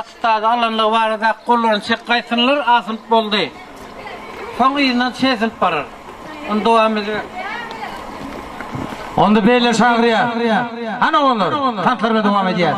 Attestady alanlygy baradaky gollaryny çekip gaýtsynlar, A synp boldy. Soň yzyndan Ç synp barar. Ony dowam ediber. Onda beýle çagyrýar. Hany oglanlar, tanslar bilen dowam edýäs.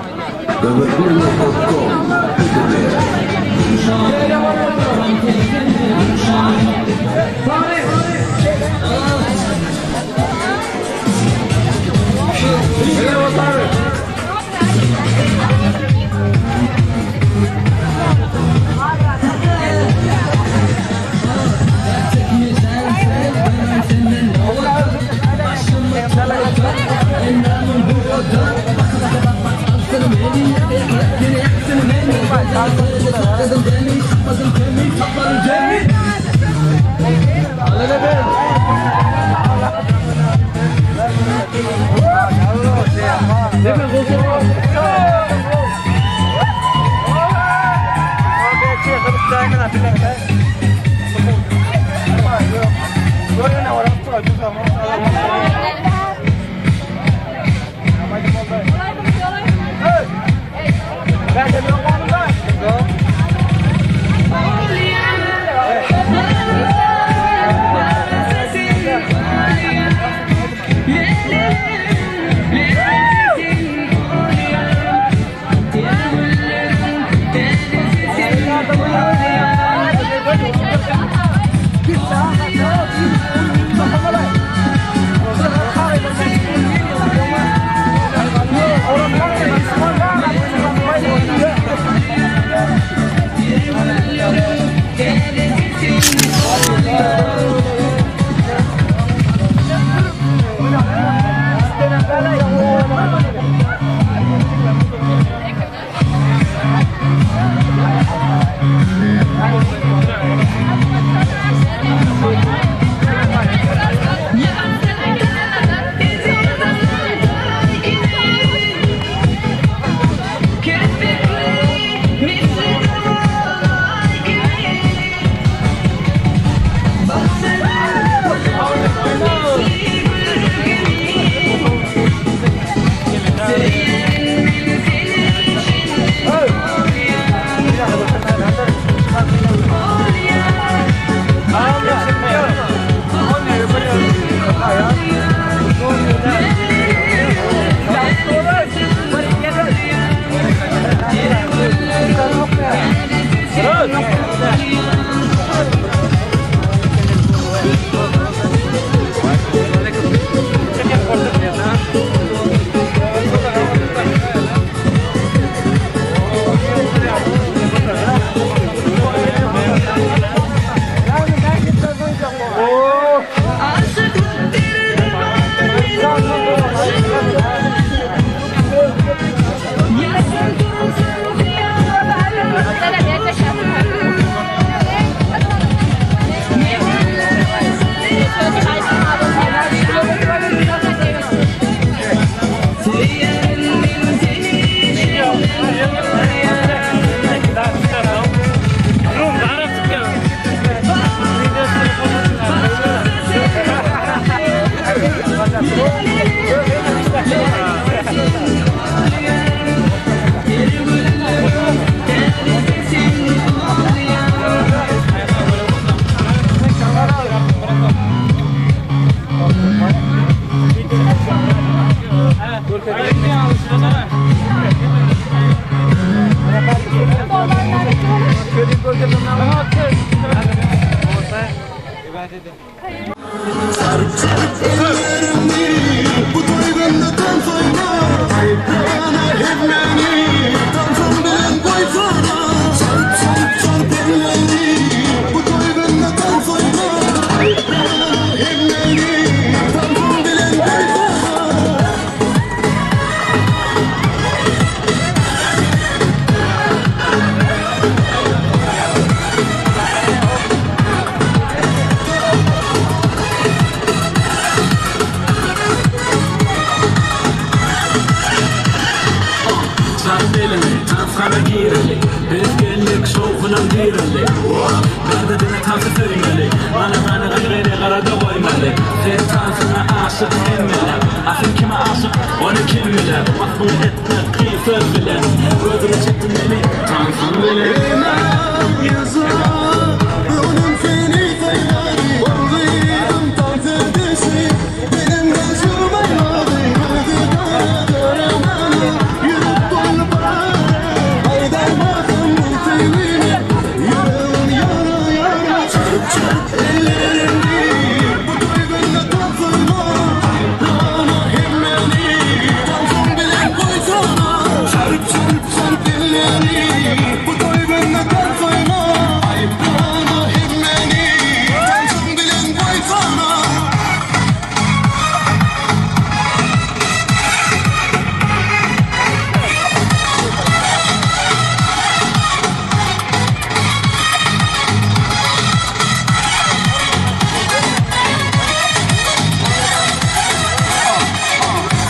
Tansyň bilen.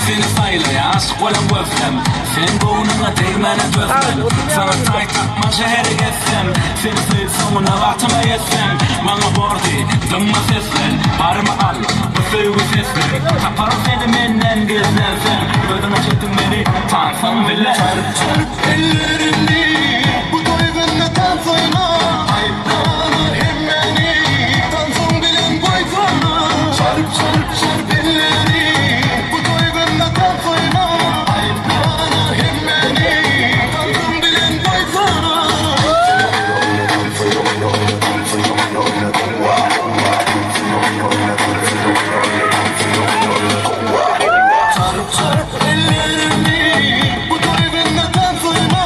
Seni saýlaýan aşyk bolan görsem Sen göwnüňe degmäne dözmem Saňa taý tapman şähere gezsem Seni söýüp soňuna bagtyma ýetsem Maňa bordy, dymma seslen Barymy al, bu söýgi seslen Taparyn seni menden gizlenseň Özüňe çekdiň meni tansyň bile Çarp çarp ellerini Bu toý günde tans oýna Aýyplama hemmäni Tansyň bilen goýsana Çarp çarp çarp elleri Bu toý günde tans oýna Aýyplama hemmäni Tansyň bilen goýsana. Çarp çarp ellerini Bu toý günde tans oýna.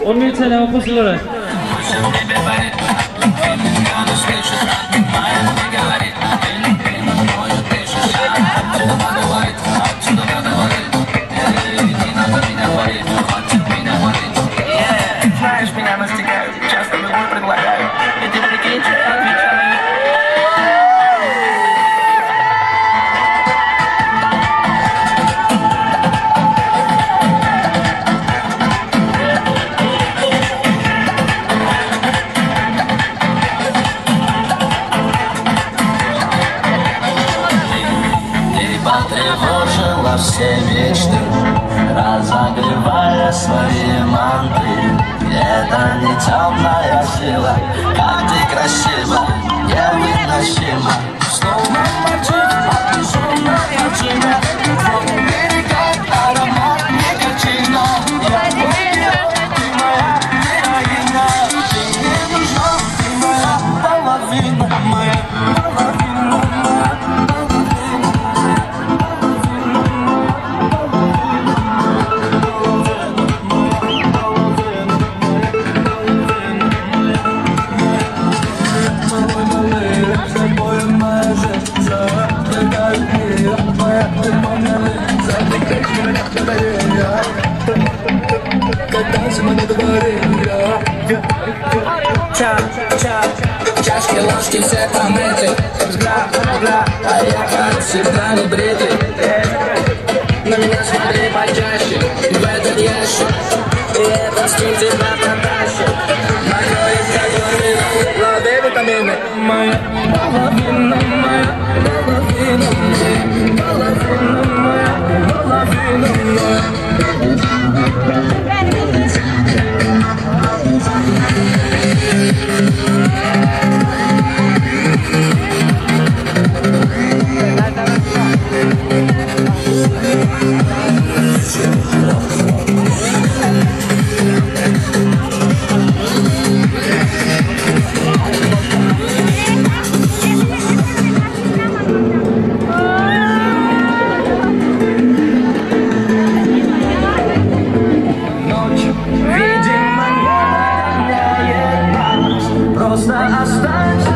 11 çäýnek okuwçylary. Ты потревожила все мечты, разогревая свои манты. Это не темная сила, как ты красива, невыносимо. Словно мальчик, обнаженная джина, твой берега, аромат никотина. Я твой герой, ты моя героиня, ты мне нужна, ты моя половина, моя половина, моя Чашки, ложки, все помыты. А я как всегда не бритый. На меня смотри почаще, в этот ящик. И этот стиль тебя потащит. Накроет как лавина, лови витамины. Моя половина, моя половина, половина моя, половина моя. Ночь, видимо, не догоняет нас. Просто останься.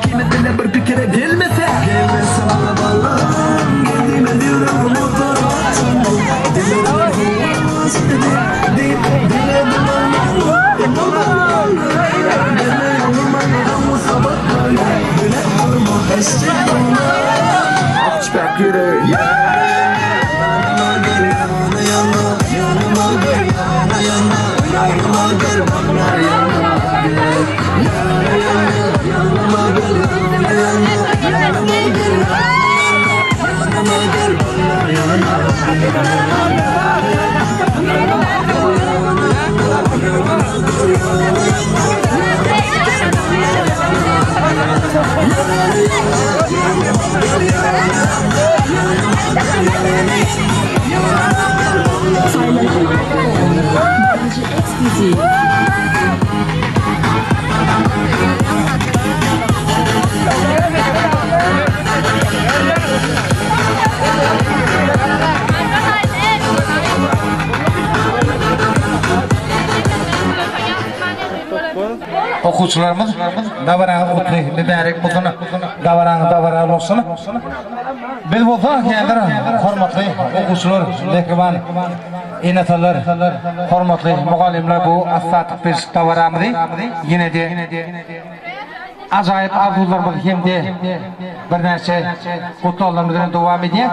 Ikimiz bile bir pikire gelmesek Gelmese bana balam Gel diýmez ýüregim Okuwçylarymyz dabaraňyz gutly, mübärek bolsun, dabaraňyz dabaraly bolsun. Biz bolsa häzir hormatly okuwçylar, mähriban ene-atalar, hormatly mugallymlar bu ussatlyk beriş dabaramyzy ýene-de ajaýyp arzuwlarymyz hem-de birnäçe gutlaglarymyz bilen dowam edýär.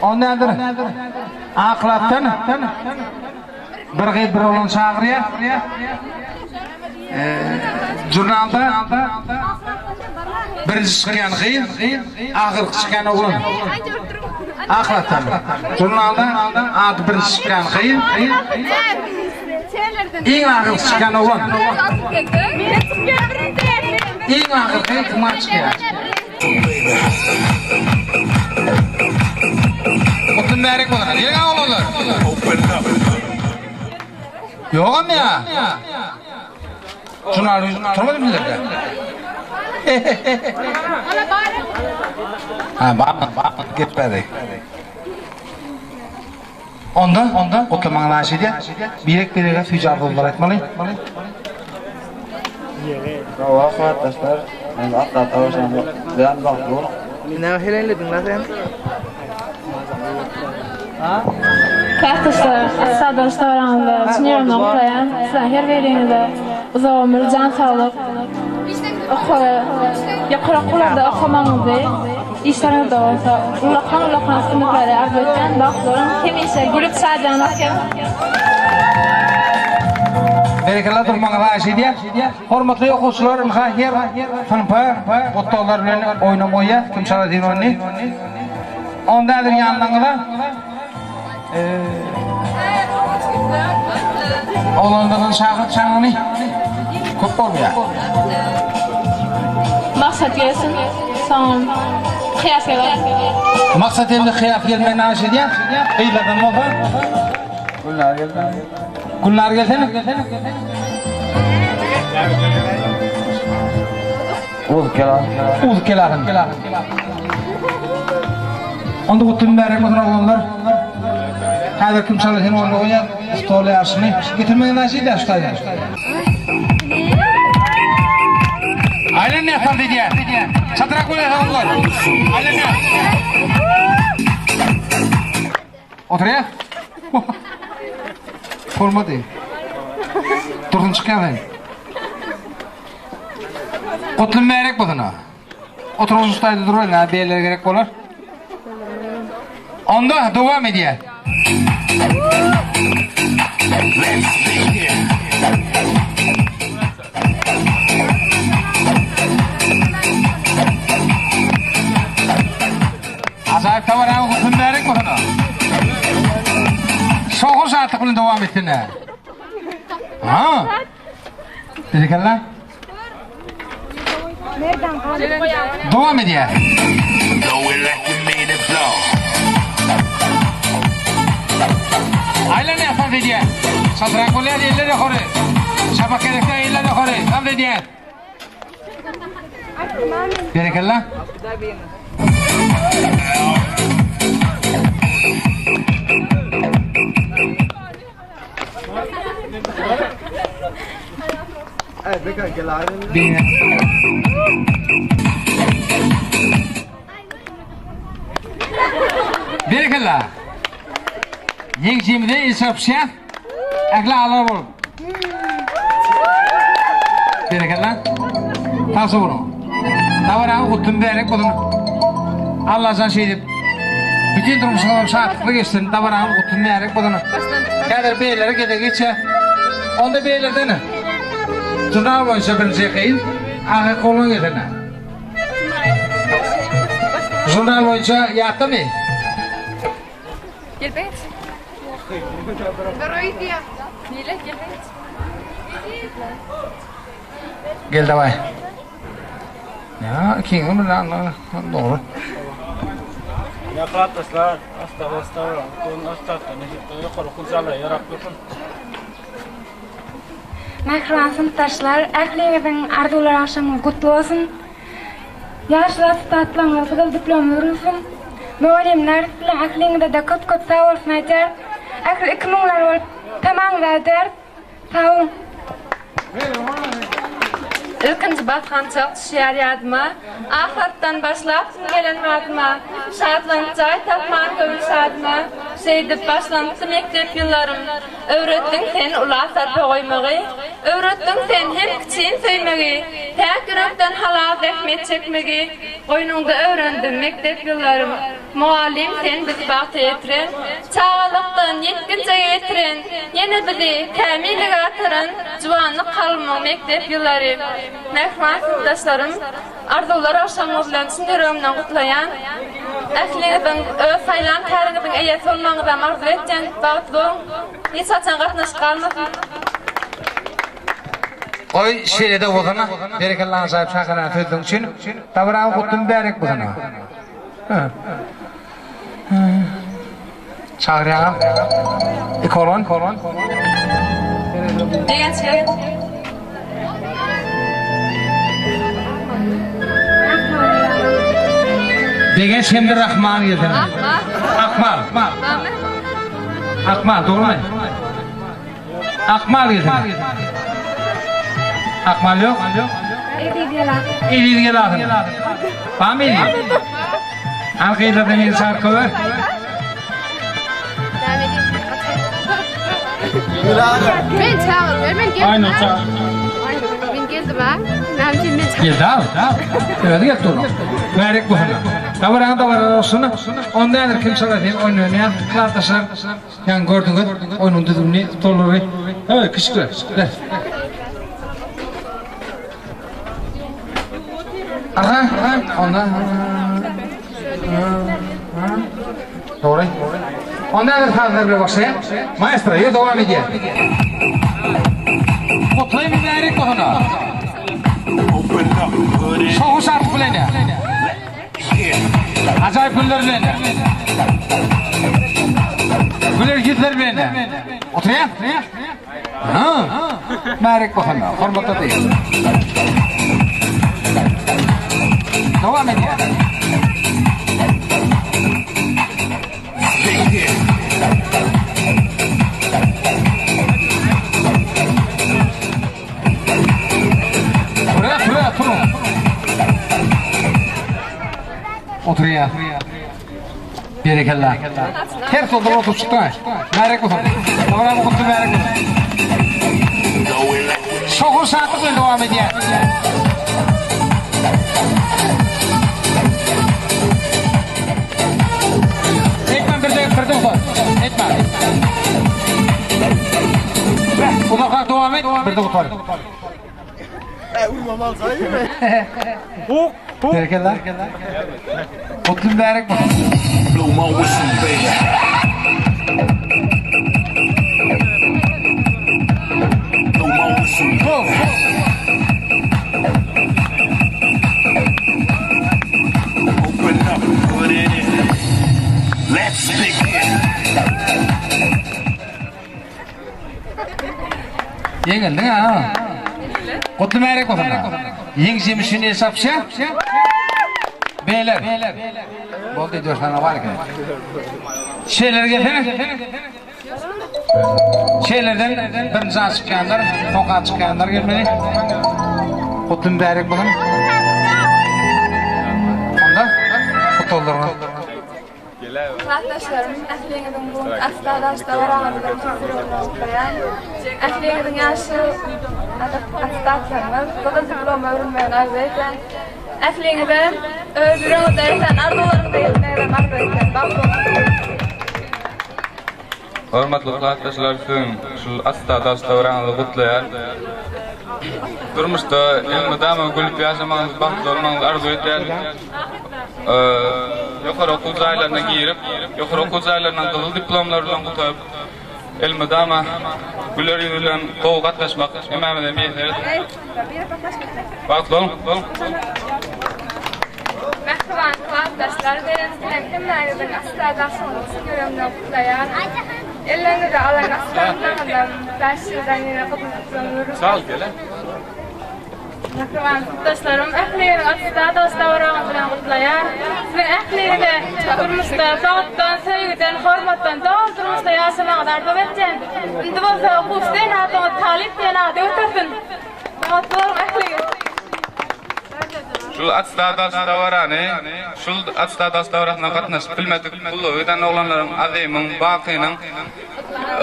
Onda häzir A klasdan Bir gyz bir oglan çagyrýar. Žurnalda birinji çykýan gyz, ahyrky çykýan oglan. Ahlakdan. Žurnalda ady birinji çykýan gyz, iň ahyrky çykýan oglan. Iň ahyrky kime çykýar? Gutly mübärek bolsun. Geliň oglanlar. Ýogam ýa. Žurnal turmady bizlerde. Ha, bar, bar, gitmedi. Onda, onda gutlamagyň naşy edýär. Birek-birege süýji arzuwlar aýtmaly. Hawa hormatdaşlar, men asla towşan bilen bagtly boluň. Nähili elediň la sen? Klasdaşlar, asla soraňyzda çyn ýüregimden gutlaýan. Sizleriň her biriňize uzak ömür, jan saglyk, okuwa ýokary okuwlarda okamagyňyzy, işleriňizde bolsa ullakan-ullakan üstünlikleri arzuw etýän. Bagtly boluň, hemişe gülüp şadyýan wagtyň. Berekella durmagyňyzy haýyş edýän. Hormatly okuwçylar, ynha her synpa gutlaglar bilen oýnam goýýas. Kim çalar diýen ony. Onda häzir ýanlaryňyza oglanlardan çagyryp çaňyny köp bolmaýar. Maksat gelsin, soňam Kyýas geler. Maksat hem-de Kyýas gelmegini haýyş edýän. Gyzlardan bolsa Gülnar gelsin. Gülnar gelsene. Uzup gel Uzup gel ahyn. Onda gutly mübärek bolsun oglanlar. Häzir kim çalar sen ornuna goýar. Stol ýaşyny. Getirmegin näşe edýär şu taýdan. Aýlan ne tans edýär. Çatyrak bolýar oglanlar. Aýlan ne? Oturýar. Bolmady. Dursun çykýar sen. Gutly mübärek bolsun. Oturan ustaýda duruň, ha beýlere gerek bolar. Onda dowam edýär. Ajaýyp dabaraňyz gutly mübärek bolsun. Şowhun şatlyk bilen dowam etsin. Ha. Berekella. Dowam edýär. Aýlanýar tans edýär. Çaltrak bolýar eller ýokary. Şapak gerekde eller ýokary tans edýär. Berekella. Berekella. Ýeňşimize el çarpyşýas. Ähli agalar bolup. Berekella. Sag boluň. Dabaraňyz gutly mübärek bolsun. Allajan şeýdip bütin durmuşyňyzam şatlykly geçsin. Dabaraňyz gutly mübärek bolsun. Häzir beýlere gezek geçýär. Onda beýlerden žurnal boýunça birinji gyz ahyr goluna gelsin. Žurnal boýunça ýatdamy? Gel daway. Ya ikiňiz bir dogry. Ya klasdaşlar, asta asta, asta asta, ýokary okuw jaýlary ýarap dursun. Mähriban synpdaşlar, ähliňiziň arzuwlar agşamyňyz gutly bolsun! Ýaşlar ussatlygyňyz gyzyl diplomly urulsyn! Mugallymlar, siziň ähliňize-de köp-köp sag bolsun aýdýarys. Ähli iki müňler bolup tamaňyzy aýdýarys. Sag boluň! Ilkinji basgançak düşýär ýadyma, Ahyratdan başlapdym gelen badyma, Şatlanyp jaý tapman göwün şadyma, Şeýdip başlanypdy mekdep ýyllarym. Öwretdiň sen ula sarpa goýmagy, Öwretdiň sen hem kiçini söýmegi, Päk ýürekden halal zähmet çekmegi, Goýnuňda öwrendim mekdep ýyllarym. Mugallym sen bizi bagta ýetiren, Çagalykdan ýetginjege ýetiren, Ýene bizi kämillige ataran, Juwanlyk kalbymyň mekdep ýyllary. Mähriban synpdaşlarym! Arzuwlar agşamyňyz bilen çyn ýüregimden gutlaýan. Ähliňiziň öz saýlan käriňiziň eýesi bolmagyňyzam arzuw etýän. Bagtly boluň. Hiç haçan gatnaşyk galmasyn. Goý şeýlede bolsana. Berekella ajaýyp şahyrana sözleň üçin. Dabaraň gutly mübärek bolsun. Çagyrýaňam. Ikolon. Begenç gel. Begenç hem-de Rahman gelsin. Akmal. Akmal, dogrumy? Akmal gelsin. Akmal ýok. Eziz gelasyn. Eziz gelasyn. Barmy Eziz? Al gyzlardan bir şarkı ber. Men çagyr, men geldim. Aýnur çagyr. Men geldim ha. Näme üçin men çagyr? Geldi al. Özi gelip dur. Bärek bolsun. Dabaraň dabara olsun. Onda häzir kim çalar sen oýnaýan klasdaşlar. Ýaňy gördüňiz oýnuň düzgünini, stolary. Hey, kiçikler. Gel. Aha, onda. Dogry. Onda häzir sazlar bilen başlaýar. Maestro, ýör dowam edýär. Gutlaý mübärek bolsun. Şohun şatlyk bilen. Ajaýyp günler bilen. Güler ýüzler bilen. Oturýar. Ha. Mübärek bolsun. Hormatly diýip. Dowam edýär. Turýar, turýar, turuň. Oturýar. Berekella. Her stolda oturyp çykdy. Märek bolsun. Dabara gutly märek bolsun. Şowhun şatlyk bilen dowam edýär. Etmän birde birde utar. Etmän. Uzakrak dowam et, birde utar. Berekella. Gutly mübärek bolsun. Blow my whistle, baby. Blow my whistle, Go. Open up, put it in. Let's begin. Ýeňildiň ha. Gutly mübärek bolsun. Ýeňşim üçin el çarpyşýar. Beyler. Boldy dört bar eken. Şeýler gelsene. Şeýlerden birinji çykýanlar, soňky çykýanlar gelmeli. Gutly mübärek bolsun. Stollarňa. Klasdaşlarym, ähliňiziň bu gün asla daşda baraňyzdan tüýs ýüregimden gutlaýan. Ähliňiziň ýaşy atstatlaryňyz gyzyl diploma öwrülmegini arzuw edýän. Ähliňize öz ýüregiňizde ýatan arzuwlaryňyza ýetmeginem arzuw edýän. Bagtly boluň! Hormatly klasdaşlar siziň şul asla daş dabaraňyzy gutlaýar. Durmuşda elmydama gülüp ýaşamagyňyzy, bagtly bolmagyňyzy arzuw edýärin. Ýokary okuw jaýlaryna girip, ýokary okuw jaýlaryndan gyzyl diplomlar bilen gutaryp, elmydama güler ýüz bilen gowy gatnaşmak hemmämize miýesser etsin. Bagtly boluň! Mähriban klasdaşlar, men siziň hemmäňiziň asla daşyňyzy çyn ýüregimden gutlaýan. Elleriňize alan aslanlaryňyzam bäş ýyldan ýene gyzyl diplom görüp. Mähriban synpdaşlarym, ähliňiziň asla daş dabaraňyz bilen gutlaýan. Siziň ähliňize durmuşda bagtdan, söýgüden, hormatdan doly durmuşda ýaşamagyňyzy arzuw etýän. Indi bolsa okuwçy diýen adyňyz talyp diýen ady götersin. Bagtly boluň ähliňiz. Şul atstadaş dabarany, şul atstadaş dabarasyna gatnaşyp bilmedik gullugy giden oglanlaryň Azymyň, Bakynyň,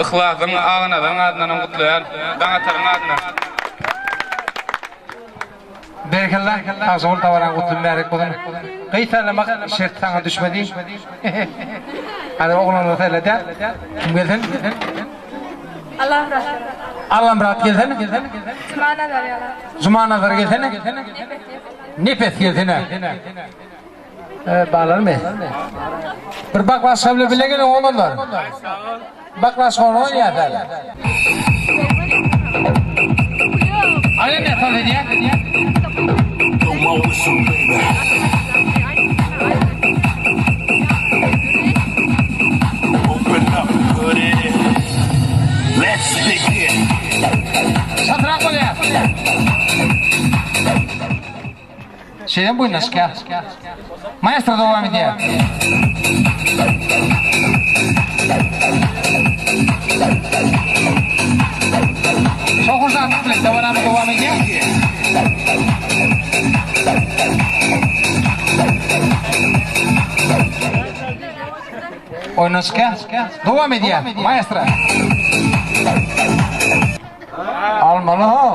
Yhlasyň, Aganazaryň adyndanam gutlaýar. Daňataryň adyndan. Berekella, sagja bol dabaraň gutly mübärek bolsun. Gyz saýlamak şerti saňa düşmedi. Häzir oglanlary saýladýar. Kim gelsin? Allamyrat. Allamyrat gelsin. Jumanazar ýaly. Jumanazar gelsene. Nepes gelsene. Balarmy? Bir baklaşka bile bile gelin oglanlar. Baklaşka onu oýnaýar. Aýna ne saz edýär? Çatrak bolýar. Şeýle boýuna çykýar. Maestro dowam edýär. Şohur şatlyk bilen dabaramy dowam edýär. Oýundan çykýar. Dowam edýär. Maestro. Almaly ho.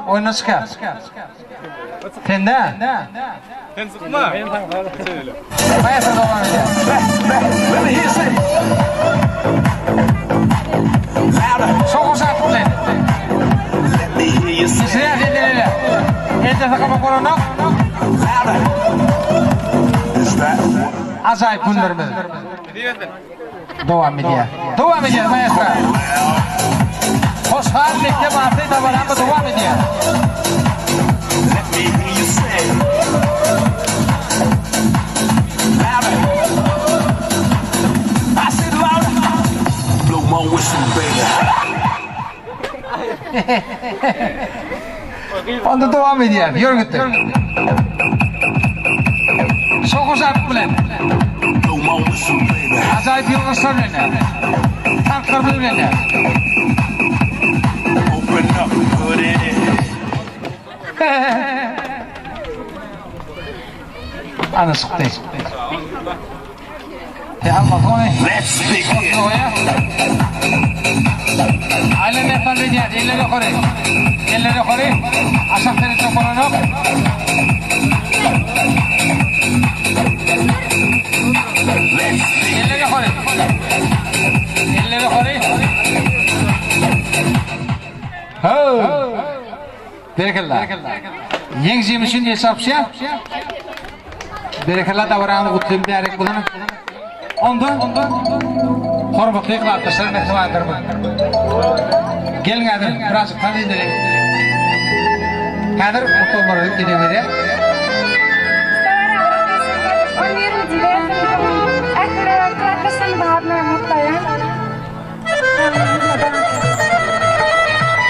Oýundan çykýar. Sende. Sen çykma. Maestro dowam edýär. Şohur şatlyk bilen. Işleýär elleri. Elde saklamak bolanok. Ajaýyp günlerimiz dowam edýär. Dowam edýär maestro. Hoşhal mekdep atly dabaramyz dowam edýär. Onda dowam edýär. Ýör gitdik. Şohur-şatlyk bilen. Ajaýyp ýylgyryşlar bilen. Tanslar bilen. Ana çykdy. Eller ýokary. Eller ýokary. Aşak seretmek bolanok. Eller ýokary. Eller ýokary. Ho! Berekella. Ýeňjim üçin el çarpyşýar. Berekella dabarany gutly mübärek bolsun. Onda hormatly klasdaşlar mähribanlarymyz. Geliň häzir birazjyk tans edeliň. Häzir oturmalara gezek berýär. On birinji B synpynyň ähli klasdaşlarymyzyň adyndan gutlaýan.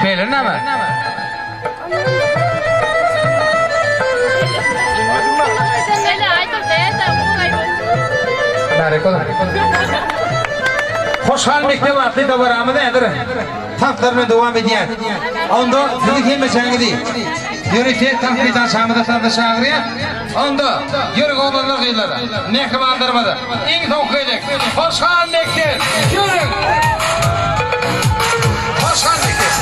Beýle näme? Hoşhal mekdep atly dabaramyz häzir tanslar bilen dowam edýär. Onda siziň hemmeçäňizi. Ýörite tans meýdançamyza saza çagyrýar. Onda, ýörüň oglanlar gyzlar, mähribanlarymyz, iň soňky gezek Hoş gal mekdep! Ýörüň! Hoş gal mekdep!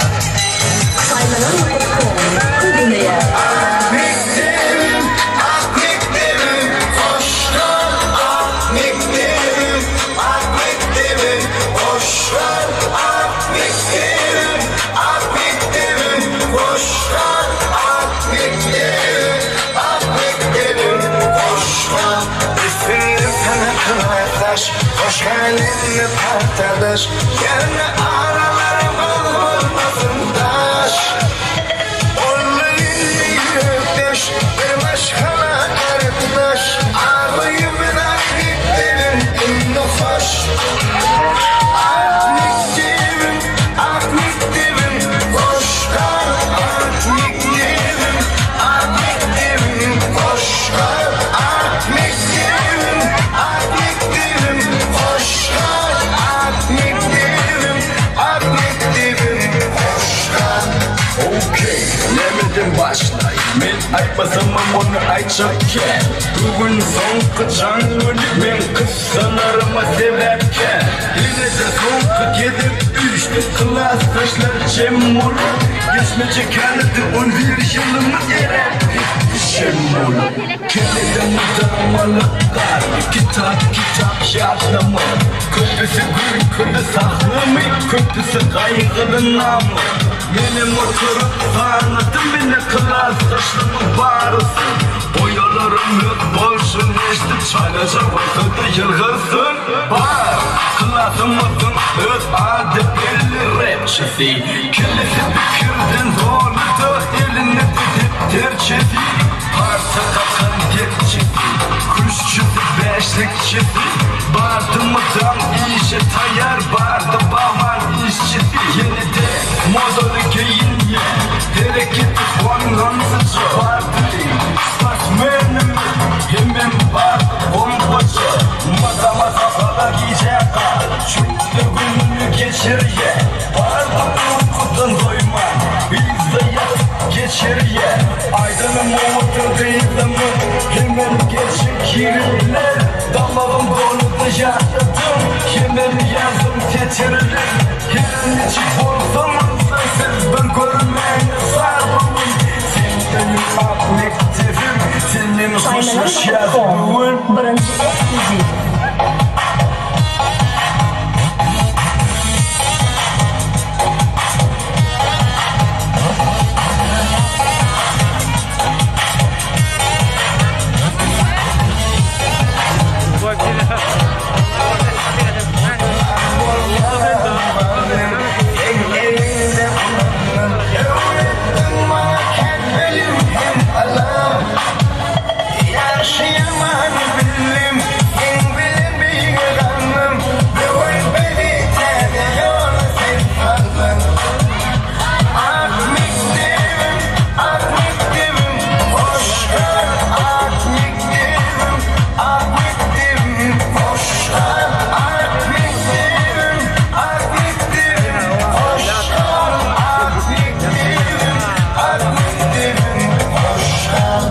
Ak mekdebim, ak mekdebim, hoş gal, ak mekdebim, ak mekdebim, hoş gal, ak mekdebim, ak mekdebim, hoş gal, ak mekdebim, ak mekdebim, hoş gal. Üstünde sana klasdaş, hoş geldin partadaş, Gelme aralarımız olmasın daş. Boldy indi ýürekdeş, bir maşgala garyndaş, Agzybir ak mekdebim indi hoş. Ak mekdebim, ak mekdebim, hoş gal. Ak mekdebim, ak mekdebim, hoş gal. Ak mekdebim, ak mekdebim, hoş gal. Ak mekdebim, ak mekdebim, hoş gal. Okey, nämeden başlaý? Men aýtmasamam ony aýtjak kän. Bu gün soňky jaň weli meň kyssalaryma sebäpkär. Ýene-de soňky gezek üýşdi klasdaşlar jem bolup. Geçmejek ýalydy on bir ýylymyz eräp gitdi şem bolup. Kellede mydamalyk galdy kitap kitap ýatlama. Köpüsi gülküli sahnamy, köpüsi gaýgyly nama. Menem oturyp sanadym bile klasdaşlarymyň barysyn. Oýalaram öz bolşun eşdip çalaja bolsa-da ýylgyrsyn. Bar, klasymyzyň öz ady belli repçisi. Kellesi pikirden doludy, elinde-de depderçesi. Parta kakan gepçisi, küştçüsi, bäşlikçisi. Bardy mydam işe taýýar, bardy bagban işçisi. Ýene-de modaly geýinýän, hereketi hondansyja. Bardy sportsmenimiz, hemem bardy bombaçy. Mydama sapala gijä galyp, çöpde gününi geçirýän. Bardy uykudan doýman, yzda ýatyp geçirýän. Aýdanym owadan gyzymyz, hemem gerçek ýigitler. Damagym doludy ýatladym, hemem ýazdym setirler. Her niçik bolsaňyzda siz bir görmäne zar bu gün. Sen meniň ak mekdebim, senden hoşlaşýas bu gün. Birinji ekskluziw. Seň eliňde ulandym, Öwretdiň maňa kän bilim hem ylym. Ýagşy-ýamany bildim, Seň bilen beýige galdym. Bu gün bizi täze ýola sen saldyň. Ak mekdebim, ak mekdebim, hoş gal. Ak mekdebim, ak mekdebim, hoş gal. Ak mekdebim, ak mekdebim, hoş gal. Ak mekdebim, ak mekdebim, hoş gal.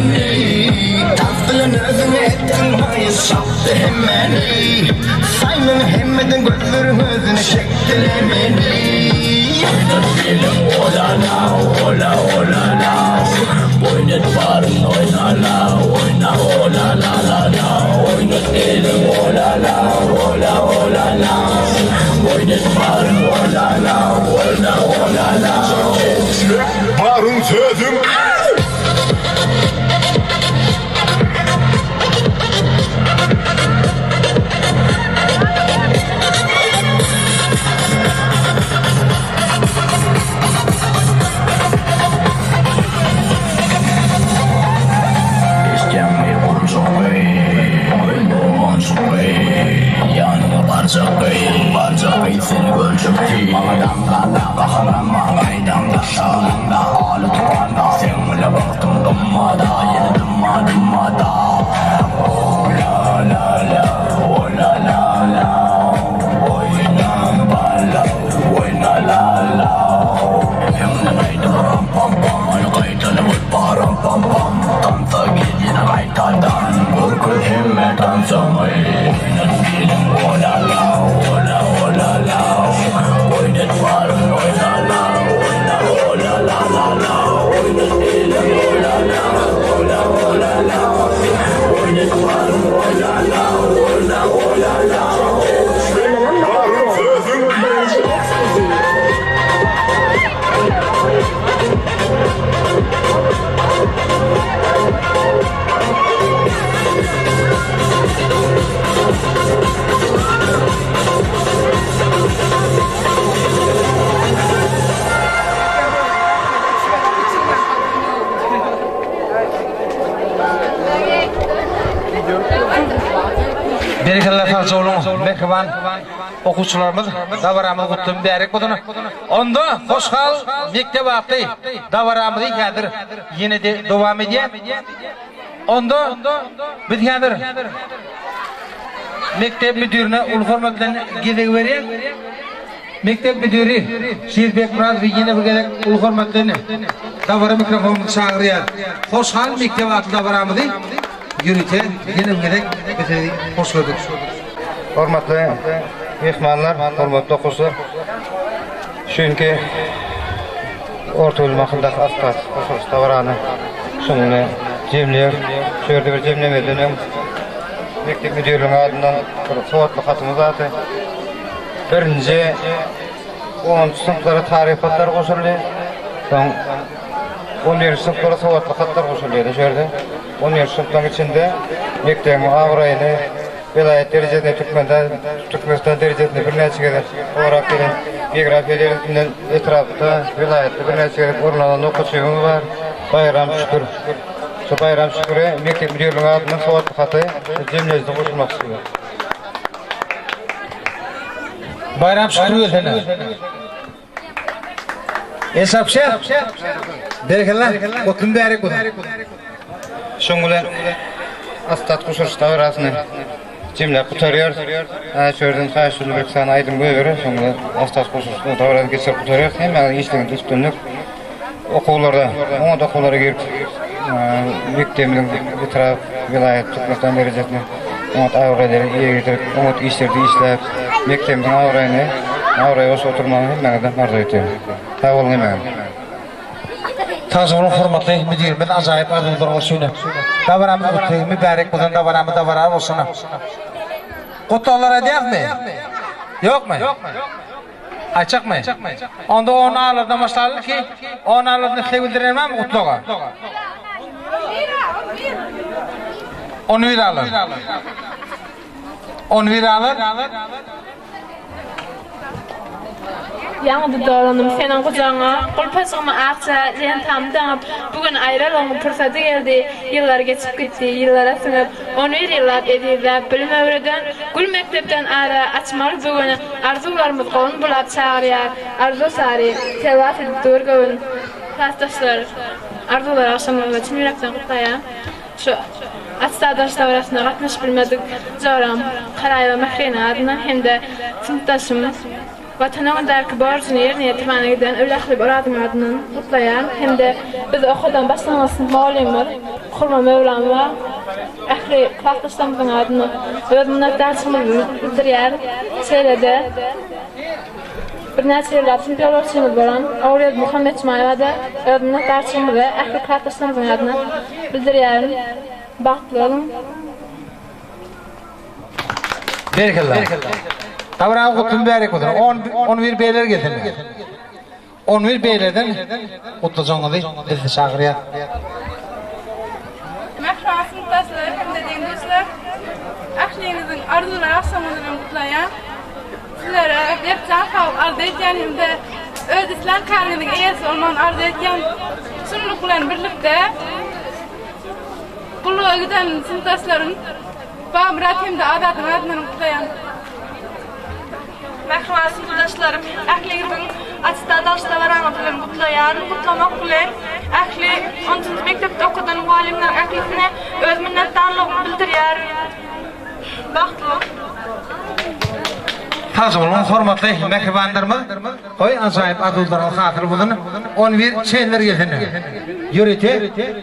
meni Tans bilen özüňe etdiň maýyl çapdy hemmäni Saý meni hemmeden gözleriň özüne çekdile meni Oýnat gelin olala ola olala Oýnat baryn oýnala oýna olala la la Oýnat gelin olala ola olala Oýnat baryn olala oýna olala Baryn sözüm. Eşitýäňmi gurjagy, oýlanjygy, Ýanyňa barjak gyz, barjak gyz seni görjek diý. Maňa daňdanda gaharlanma, gaýdaňda şagalaňda, Aly tupanda seň bile wagtym gymmada, Ýene dymma dymmada. O-la-la-la, o-la-la-la, Oýna bala, oýna la-la. Öňden aýdym ram-pam-pam, Hany gaýtaly bol param-pam-pam, Tansa gel ýene gaýtadan, Görkez hemme tansyňy. Oýnat gelin o-la-la, o-la, o-la-la, Oýnat baryn oýna-la, oýna, o-la-la-la-la, Oýnat gelin o-la-la, o-la, o-la-la, Oýnat baryn oýna-la, oýna, o-la-la. Baryn sözüm. Berekella sagja boluň mähriban okuwçylarymyz dabaramyz gutly mübärek bolsun. Onda hoş gal mekdep atly dabaramyzy häzir ýene-de dowam edýär. Onda biz häzir mekdep müdirine uly hormat bilen gezegi berýäs. Mekdep müdiri Şir Bekmyradowy ýene bir gezek uly hormat bilen dabara mikrofonyna çagyrýar. Hoş gal mekdep atly dabaramyzy ýörite ýene bir gezek biz sizi hoş gördük. Hormatly myhmanlar, hormatly okuwçylar! Şu günki orta bilim hakyndaky astat goşulyş dabarany şunuň bilen jemleýäris. Şu ýerde bir jemlemezden öň mekdep müdirliginiň adyndan bir sowatly hatymyz bardy. Birinji onunjy synplara taryp hatlar goşuldy. Soň on birinji synplara sowatly hatlar goşulýardy şu ýerde. On birinji synplaryň içinde mekdebiň abraýyny Welaýat derejesinde Türkmenda Türkmenistan derejesinde birnäçe gezek gorap gelen geografiýa dersinden etrapda, welaýatda birnäçe gezek orun alan okuwçymyz bar. Baýram Şükür. Şu Baýram Şüküre mekdep müdirliginiň adyndan sowatly haty jemleýjisi goşulmak isleýär. Baýram Şükür gelsene. Esap şef. Berekella. Gutly mübärek bolsun. Şoň bilen Astat guşaryş dabarasyny jemläp gutarýarys. Hä, şu ýerden haýyş bir sany aýdym goýberer, şoň bilen Astat guşaryş dabarasyny geçirip gutarýarys. Hemmäňiziň işleriňizde üstünlik. Okuwlarda, oňat okuwlara girip, mekdebimiziň etrap, welaýat, Türkmenistan derejesinde oňat abraýlary eýe getirip, oňat işlerde işläp, mekdebimiziň abraýyny abraýa goşup oturmagyny hemmäňizden arzuw etýän. Sag boluň hemmäňiz. Sagja boluň hormatly müdirimiz ajaýyp arzuwlaryňyz üçin. Dabaramyz gutly, mübärek bolsun dabaramyz dabara bolsun. Gutlaglar aýdýasmy? Ýokmy? Aýtjakmy? Onda on alardan başlaly ki, on alardan isleg bildiren barmy gutlaga? On bir alar. On bir alar. Ýaňy dolandym seniň gujagyňa, Gulpajygymy akja lentamy daňyp, Bu gün aýralygyň pursady geldi, Ýyllar geçip gitdi, ýyllara siňip, On bir ýyllap ezizläp, bilim öwreden, Gül mekdepden ara açmaly bu gün, Arzuwlarymyz golun bulap çagyrýar, Arzuw sary, tewaf edip dur göwün. Klasdaşlar, Arzuwlar agşamyňyzy çyn ýürekden gutlaýan. Şu Atstadaş dabarasyna gatnaşyp bilmedik joram Karaýewa Mähriniň adyndan hem-de synpdaşym, Watan öňündäki borjuny ýerine ýetirmäne giden Öwlüahlyp Orazyň adyndan gutlaýan hem-de bizi okadan başlangyç synp mugallymymyz. Hurma Möwlamowa ähli klasdaşlarymyzyň adyna öz minnetdarçylygymyzy bildirýäris. Şeýle-de, birnäçe ýyllap synp ýolbaşçymyz bolan Ogulgeldi Muhammetjumaýewa-da öz minnetdarçylygymyzy ähli klasdaşlarymyzyň adyna bildirýärin. Bagtly boluň! Berekella. Dabaranyň gutly mübärek bolsun. 11 beýler gelsin. 11 beýlerden gutlajagyňyzy bizde çagyrýas. Mähriban synpdaşlar hem-de deň-duşlar! Ähliňiziň arzuwly agşamyňyz bilen gutlaýan. Sizlere berk jan saglyk arzuw edýän hem-de öz islän käriňiziň eýesi bolmagyny arzuw edýän. Şunluk bilen birlikde, gulluga giden synpdaşlarym Babamyrat hem-de Azadyň adyndan gutlaýan. Mähriban synpdaşlarym, ähliňiziň attestat alyş dabaraňyz bilen gutlaýaryn. Gutlamak bilen, ähli onunjy mekdepde okadan mugallymlaryň ählisine öz minnetdarlygymy bildirýärin. Bagtly boluň! Sag boluň, hormatly mähribanlarymyz! Goý, ajaýyp arzuwlaryňyz hasyl bolsun! On bir çenler gelsin! Ýörite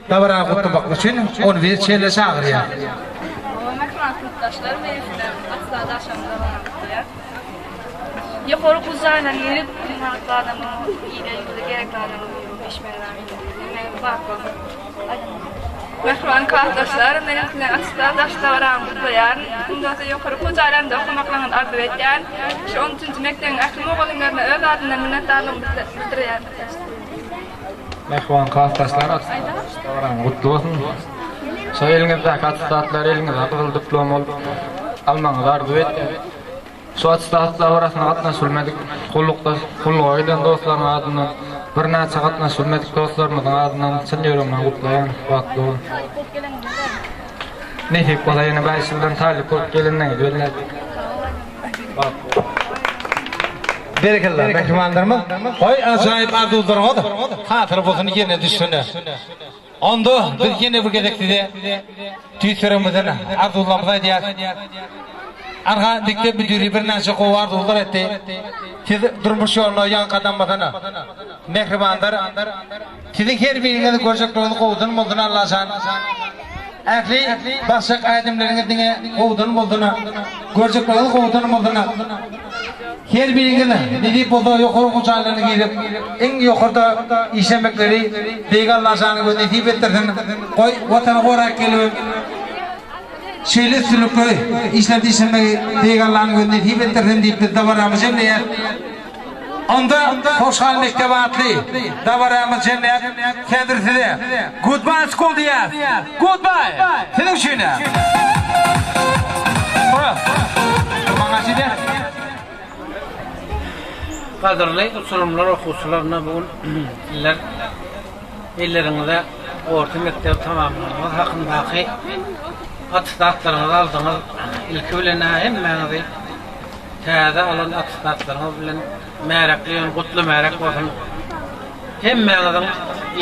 dabarany gutlamak üçin on bir çenleri çagyrýar. Mähriban synpdaşlar, men sizleri attestat agşamy dabarany gutlaýan. Ýokary okuw jaýyna girip, gymmatly adamyň ile ýurda gerekli adamyň biri bolup ýetişmegiňizi arzuw edýän. Hemmäňiz bagtly boluň. Mähriban klasdaşlar, men siziň attestat alyş dabaraňyzy gutlaýaryn. Indi bolsa ýokary okuw jaýlarynda okamaklaryňyzy arzuw edýän. Şu on üçünji mekdebiň ähli mugallymlaryna öz adymdan minnetdarlygymy bildirýän. Mähriban klasdaşlar, attestat alyş dabaraňyz gutly bolsun! Şo eliňizdäki attestatlary eliňize gyzyl diplom bolup almagyňyzy arzuw edýän. Şu attestat dabarasyna gatnaşyp bilmedik gullukda gulluga giden dostlaryň adyndan birnäçe gatnaşyp bilmedik dostlarymyzyň adyndan çyn ýüregimden gutlaýan. Bagtly boluň. Nesip bolsa ýene bäş ýyldan talyp bolup gelenleriňizi bellädik. Bagtly boluň. Berekella mähribanlarymyz. Goý ajaýyp arzuwlaryňyz hasyl bolsun ýerine düşsün. Onda biz ýene bir gezek size tüýs ýüregimizden arzuwlarymyzy aýdýas. Anha mekdep müdiri birnäçe gowy arzuwlar etdi. Siz durmuş ýoluna ýaňy gadam basan mähribanlar. Siziň her biriňizi görjeklerimiz gowudan bolsun Allajan. Ähli basjak ädimleriňiz diňe gowudan bolsun. Görjekleriňiz gowudan bolsun. Her biriňiz nesip bolsa ýokary okuw jaýlaryna girip, iň ýokarda işlemekleri Beýik Allajanyň özi nesip etdirsin. Goý, Watany gorap gelibem şeýle üstünlikli işlerde işlemegi Beýik Allanyň özi nesip etdirsin diýip biz dabaramyzy jemleýäs. Onda Hoşal mekdebi atly dabaramyzy jemläp, häzir size Goodbye school diýýäs. Goodbye! Siziň üçin-ä! Gadyrly uçurymlar okuwçylaryna bu gün sizler elleriňize orta mekdebi tamamlanyňyz hakyndaky attestatlaryňyzy aldyňyz. Ilki bilen-ä hemmäňizi Täze alan attestatlaryňyz bilen märekli ýöne gutly märek bolsun. Hemmäňiziň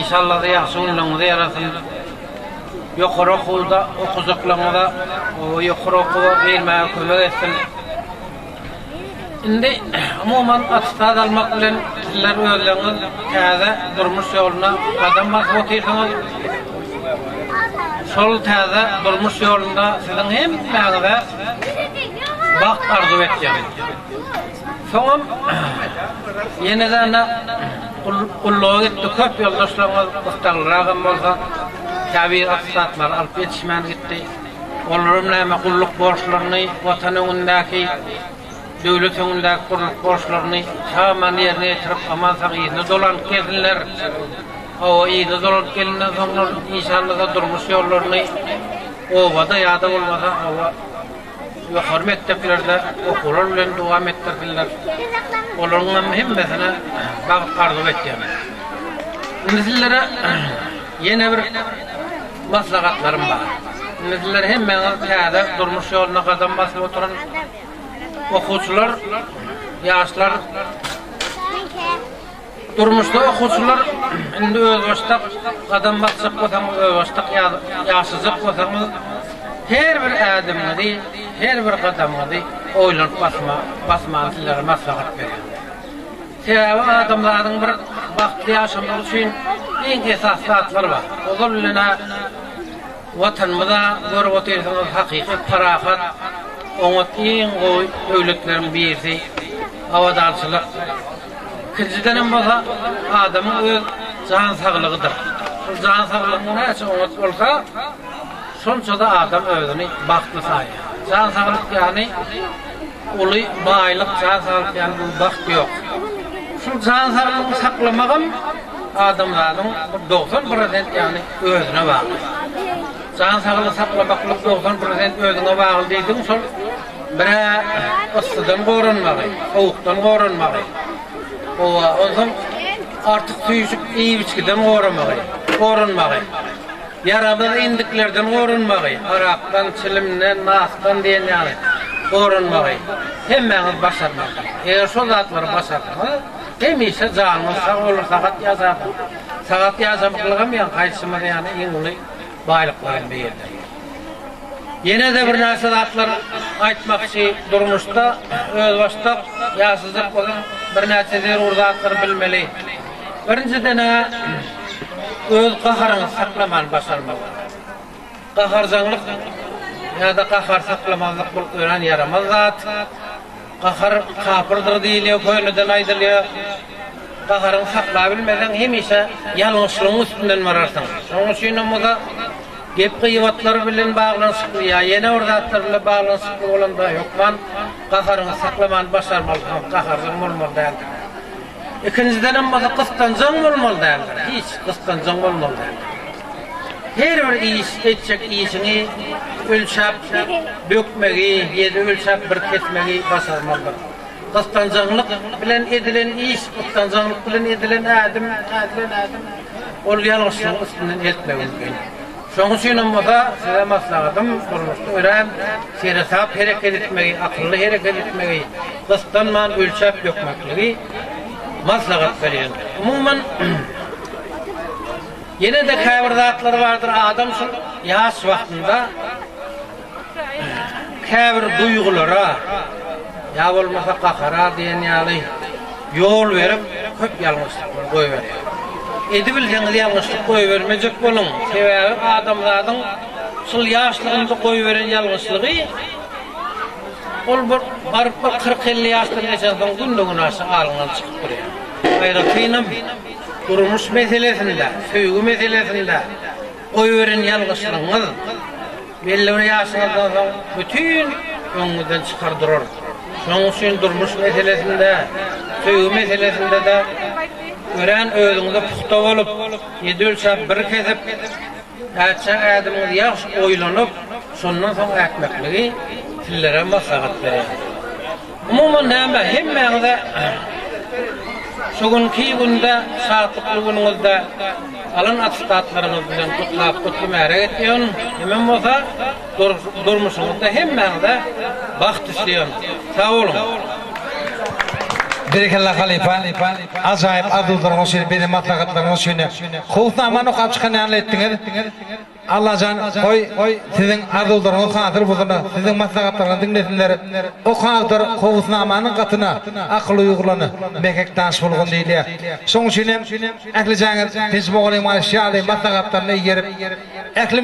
işallada ýagşy günleriňize ýarasyn. Ýokary okuwda okajaklaryňyza ýokary okuwa girmäge kömek etsin. Indi umuman attestat almak bilen sizler özleriňiz täze durmuş ýoluna gadam basyp otyrsyňyz. Şol täze durmuş ýolunda siziň hemmäňize bagt arzuw etýän. Soňam ýene-de ana gulluga gitdi köp ýoldaşlaryňyz gyssaglyrakam bolsa käbir attestatlary alyp ýetişmän gitdi. Olaram näme gulluk borçlaryny Watan öňündäki, döwlet öňündäki gulluk borçlaryny sag-aman ýerine ýetirip aman-sag yzyna dolanyp gelsinler. Hawa yzyna dolanyp gelenden soňlar inşallada durmuş ýollaryny obada ýa-da bolmasa oba ýokary mekdeplerde okuwlar bilen dowam etdirsinler. Olaryň hem hemmesine bagt arzuw etýän. Indi sizlere ýene bir maslahatlarym bar. Indi sizler hemmäňiz täze durmuş ýoluna gadam basyp oturan okuwçylar, ýaşlar Durmuşda okuwçylar indi özbaşdak gadam basjak bolsaňyz, özbaşdak ýaşajak bolsaňyz, her bir ädimiňizi, her bir gadamyňyzy oýlanyp basma, basmany sizlere maslahat berýän. Sebäbi adamzadyň bir bagtly ýaşamagy üçin iň esasy zatlar bar. Ozal bilen-ä. Watanymyz-a görüp otyrsyňyz hakyky parahat, oňat iň gowy döwletleriň birisi. Abadançylyk. Ikinjidenem bolsa adamyň öz jan saglygydyr. Şol jan saglygyň näçe oňat bolsa, şonça-da adam özüni bagtly saýýar. Jan saglyk ýaly uly baýlyk, jan saglyk ýaly uly bagt ýok. Şul jan saglygyny saklamagam adamzadyň bir 90 prosent ýaly özüne bagly. Jan saglygy saklamaklyk 90 prosent özüňe bagly diýdigiň şol bir-ä yssydan goranmagy, sowukdan goranmagy. Howa, onsoň artyk süýşük iýip-içgiden goramagy, goranmagy. Ýaramaz endiklerden goranmagy, arakdan, çilimden, nasdan diýen ýaly goranmagy hemmäňiz başarmalysyňyz. Eger şol zatlary başarsaňyz, hemişe janyňyz sag bolar, sagat ýaşarsyňyz. Sagat ýaşamaklygam ýaňky aýdyşymyz ýaly iň uly baýlyklaryň biridir. Ýene-de birnäçe zatlar aýtmakçy, durmuşda özbaşdak ýaşajak bolsaň birnäçe zerur zatlary bilmeli. Birinjiden-ä öz gaharyňy saklaman başarmaly. Gaharjaňlyk ýa-da gahar saklamazlyk bul örän ýaramaz zat. Gahar kapyrdyr diýilýär, köneden aýdylýar. Gaharyňy saklabilmeseň hemişe ýalňyşlygyň üstünden bararsyň. Şonuň üçinem bu-da gep-gybatlar bilen baglanyşykly ýa ýene bir zatlar bilen baglanyşykly bolanda hökman gaharyňy saklaman başarmalysyň, gaharjaň bolmaly däldir. Ikinjidenem bolsa gyssanjaň bolmaly däldir. Hiç gyssanjaň bolmaly däldir. Her bir iş, etjek işiňi ölçäp bökmegi, ýedi ölçäp bir kesmegi başarmalydyr. Gyssanjaňlyk bilen edilen iş, gyssanjaňlyk bilen edilen ädim, ädilen ädim ol ýalňyşlygyň üstünden eltmegi mümkin. Şonuň üçinem bolsa size maslahatym durmuşda örän seresap hereket etmegi, akylly hereket etmegi, gyssanman ölçäp dökmekligi maslahat berýän. Umuman ýene-de käbir zatlar bardyr, adam şul ýaş wagtynda käbir duýgulara ýa bolmasa gahara diýen ýaly ýol berip köp ýalňyşlyklar goýberýär. Edibilseňiz ýalňyşlyk goýbermejek boluň. Sebäbi adamzadyň şul ýaşlygynda goýberen ýalňyşlygy ol bir baryp bir 40-50 ýaşdan geçensoň günde-günaşa alyňdan çykyp durýar. Aýratynam durmuş meselesinde, söýgi meselesinde goýberen ýalňyşlygyňyz Belli bir ýaşyňyzdan soň bütin öňüňizden çykar durar. Şonuň üçin durmuş meselesinde, söýgi meselesinde-de örän özüňize pugta bolup, ýedi ölçäp bir kesip, ätjek ädimiňizi ýagşy oýlanyp, şondan soň ätmekligi sizlere maslahat berýän. Umuman näme, hemmäňize şu günki günde şatlykly günüňizde alan atstatlaryňyz bilen gutlap gutly märek etýän, hemem bolsa durmuşyňyzda hemmäňize bagt isleýän. Sag boluň. Berekella halypa, ajaýyp arzuwlaryňyz üçin, beren maslahatlaryňyz üçin. Kowusnamany okap çykan ýaly etdiňiz. Allajan, goý, siziň arzuwlaryňyz hasyl bolsun, siziň maslahatlaryňyzy diňlesinler. Okaldyr Kowusnamanyň gatyna akyl uýgurlany mehek daş bolgun diýilýär. Şonuň üçin hem ählijaňyz Tinç mugallymyň aýdyşy ýaly maslahatlaryna eýerip, ähli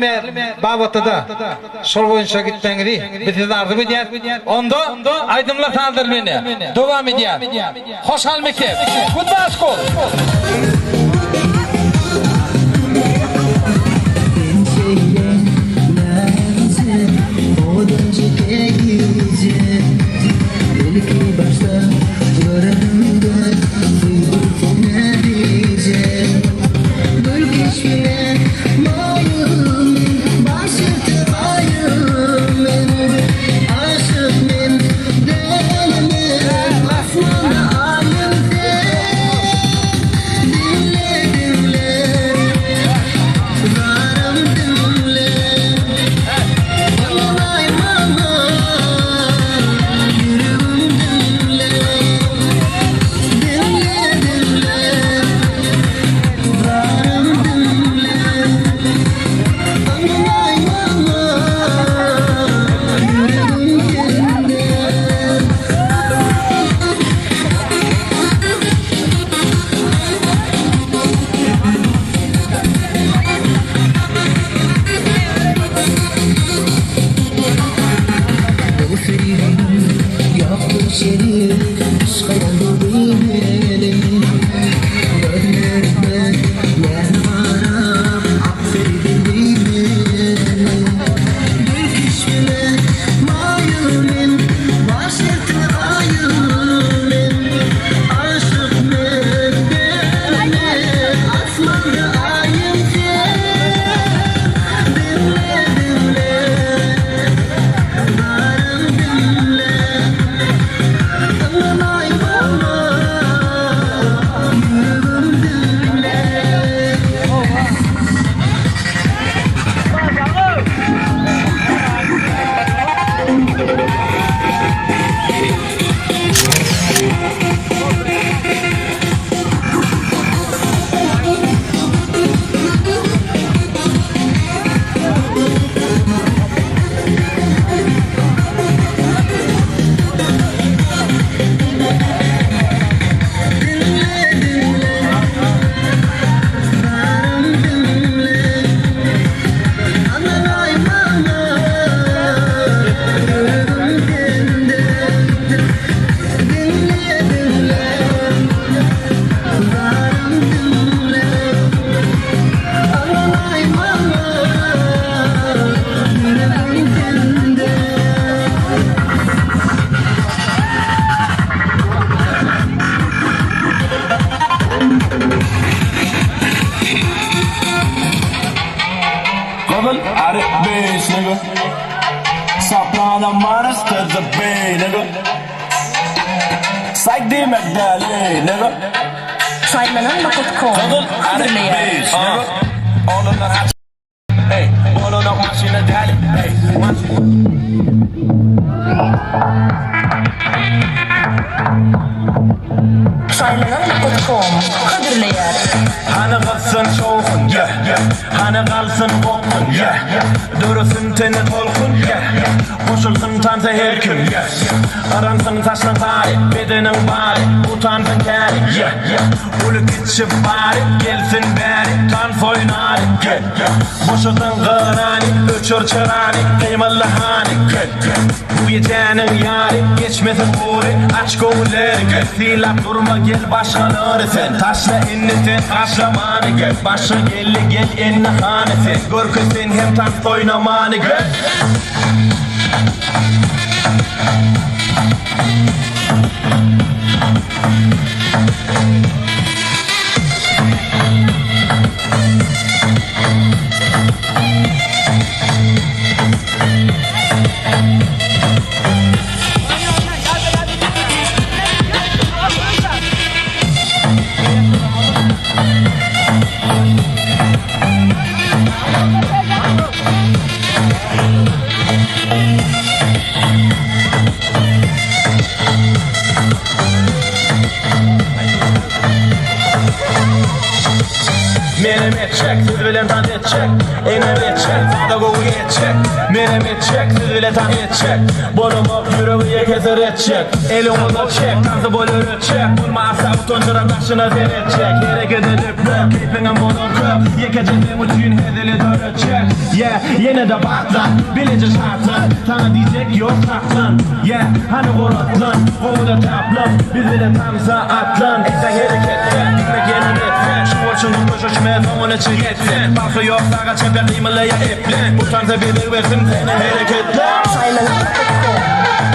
babatda-da şol boýunça gitmegiňizi biz size arzuw edýäris. Onda aýdymlar sazlar bilen dowam edýär. Hoş gal mekdep! Goodbye school! Gyzyl ary beş nigga Soprano minus to the B nigga Saýk diýmek däl ey nigga Saýlanan nokatcom Gyzyl ary hödürleýär. beş nigga Oglanlar aç ey Bolanok maşyna däli ey Saýlanan nokatcom hödürleýär. Hany gyzsyn şowhun, yeah, Hany galsyn gopgun, yeah, Döresin tende tolkun, yeah, Goşulsyn tansa her kim, yeah, Yransyn saçlaň sary, Bedeniň bary, Utansyn käri, yeah, Uly kiçi bary, Gelsin bäri, Tans oýnaly, yeah, Boşadyň gyrany, Öçür çyrany, Gymylda hany, yeah. Bu gijäniň ýary geçmesin gury Aç göwünleri gel Sylap durma gel başgalary sen Taşla indi sen taşlamany gel Başga geldi gel indi hany sen Görkez sen hem tans oýnamany gel. Menem etjek, siz bilen tans etjek Enem etjek, sada gowy etjek Menem etjek, siz bile tans etjek Bolamok ýüregi ýeke syr etjek Eliň uzat çek, tansy bol öwretjek Bolma asla utanjyrap daşyna seretjek Hereket edip gör, keýpiňem bolar kök Ýekeje seň üçin hezili döretjek Yeah, ýene-de batlan, bileje şatlan Saňa diýjek ýok saklan, yeah, hany goratlan Gowy-da taplan, biz bile tansa atlan Etseň hereketde, gitmek ýene etse Şu bolşuň köşeşme soňuna çy ýetse Parhy ýok saga çepe gymyldaýa eple Bu tansa bezeg bersin seni hereketler. Saýlanan nokatda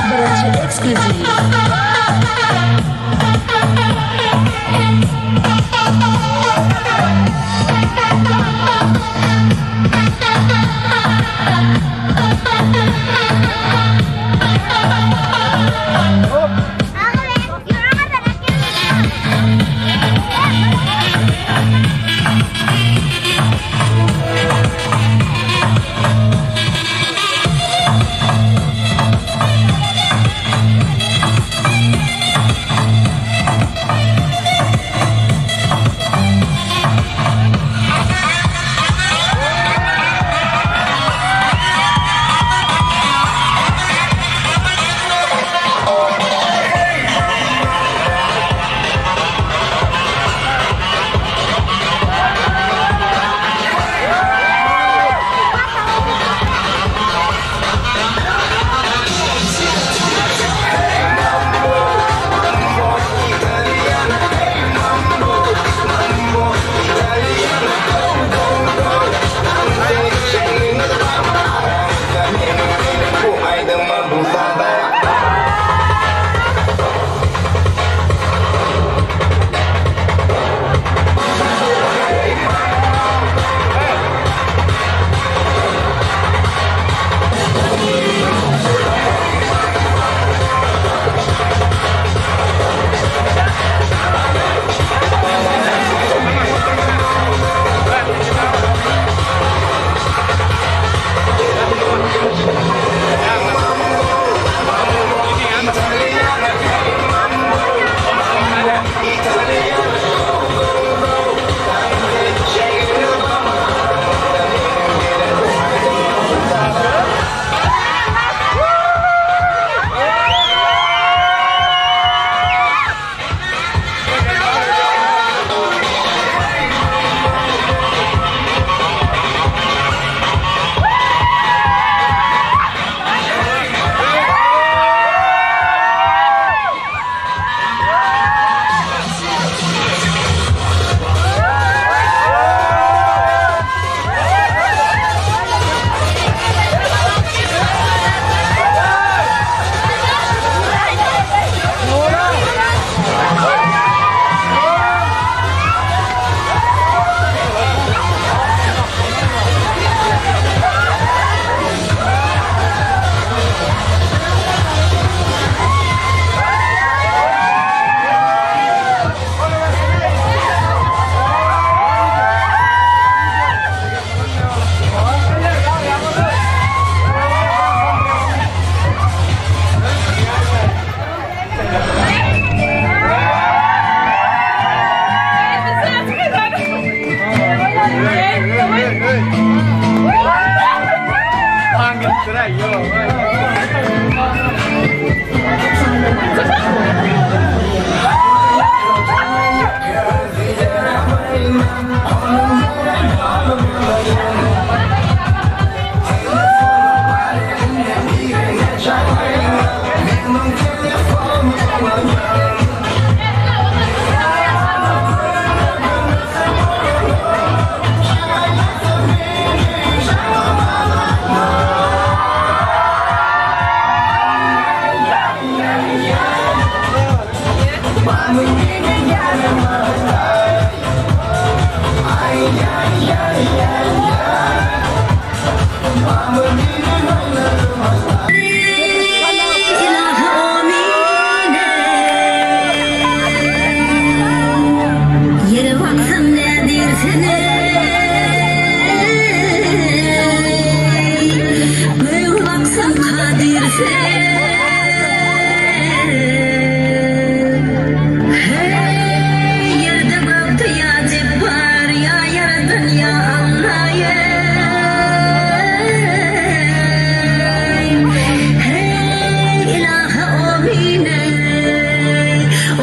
birinji eksklýuziw. Ýere baksam nädirsen eý, Göge baksam kadyr sen. Heý, ýerde gökde ýa Jepbar, ýa Ýaradan, ýa Alla eý. Heý, ylahy omyn eý,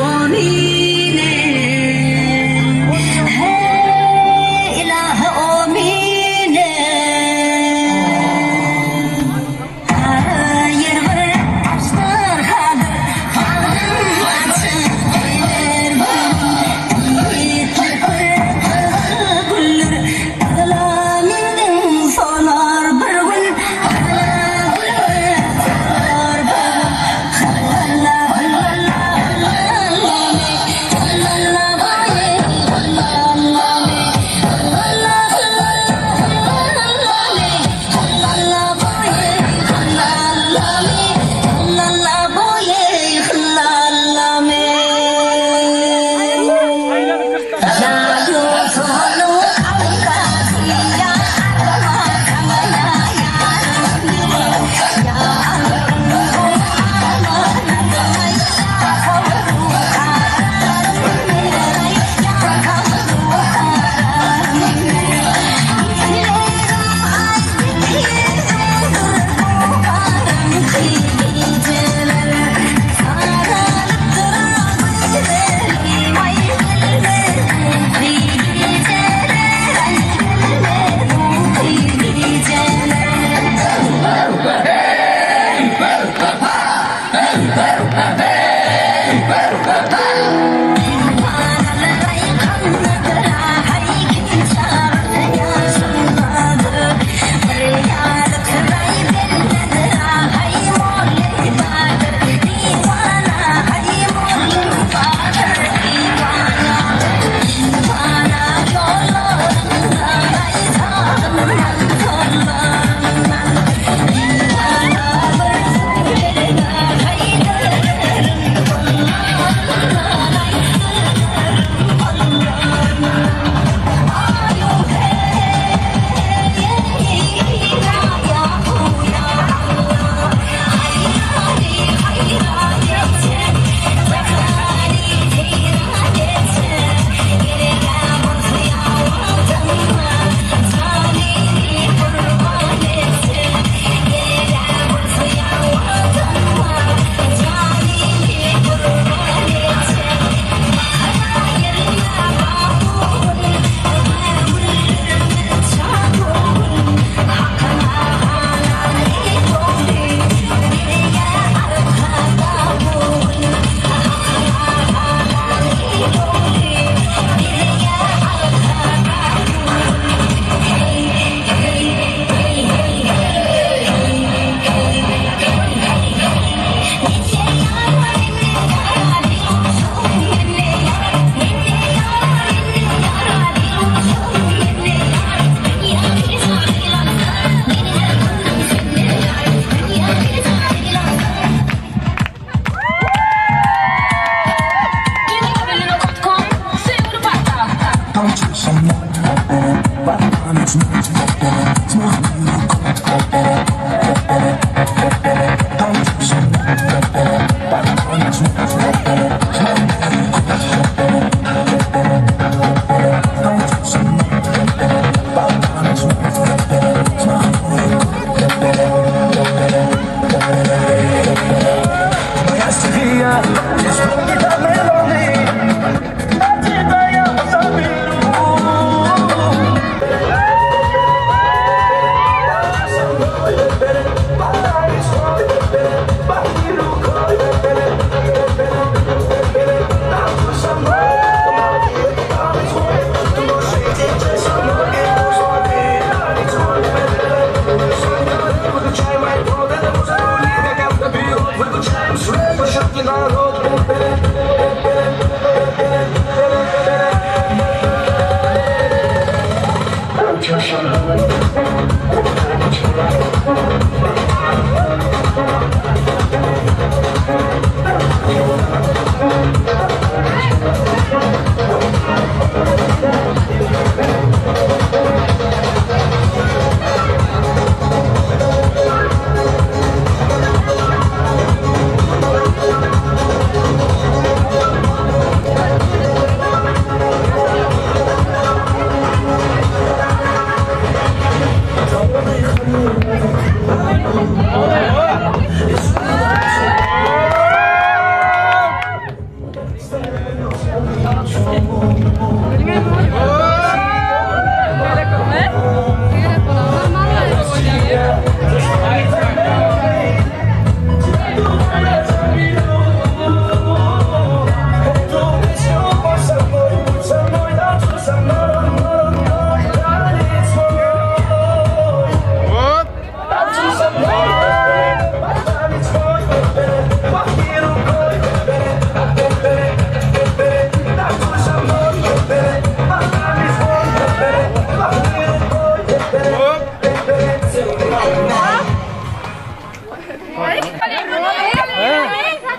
omyn eý. Heý, ylahy omyn eý. Ýer bir.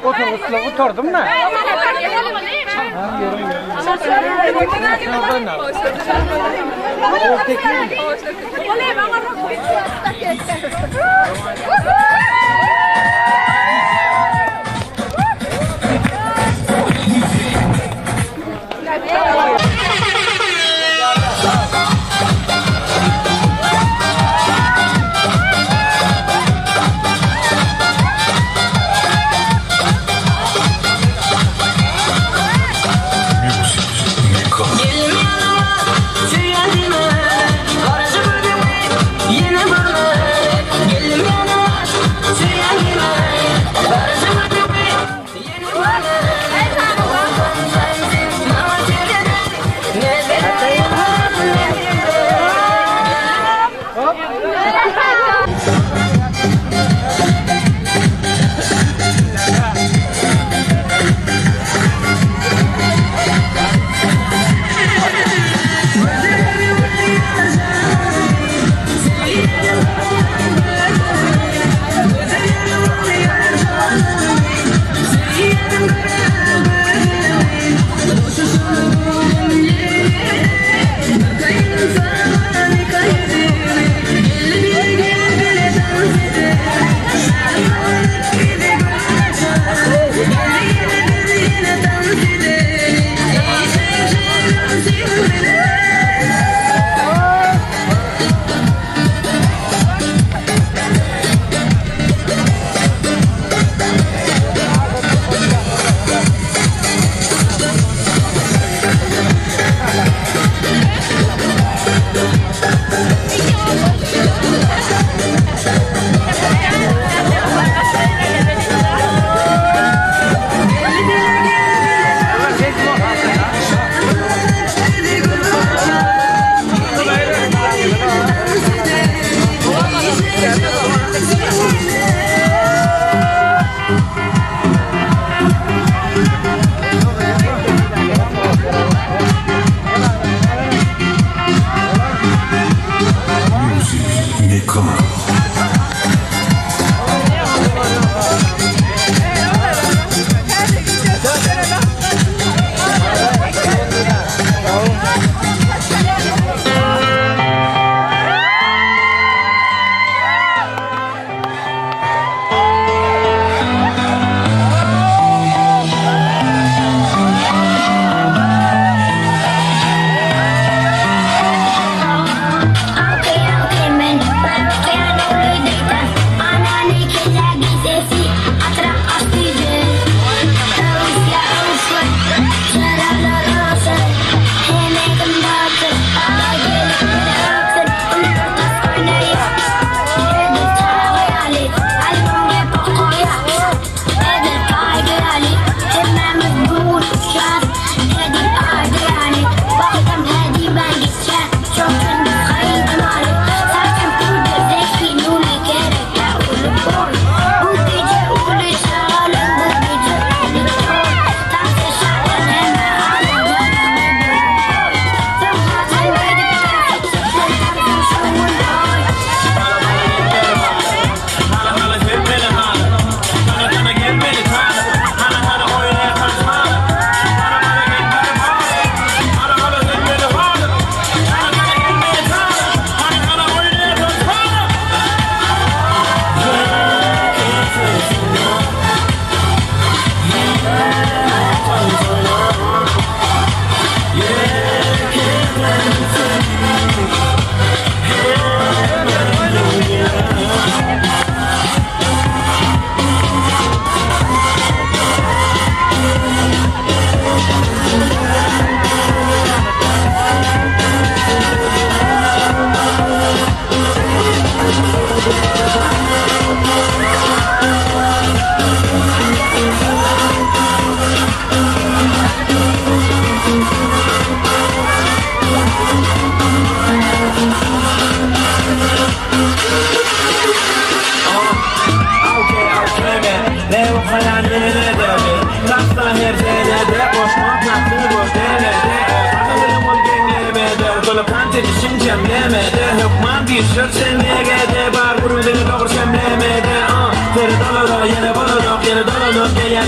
Oturgyçlygy gutardym da.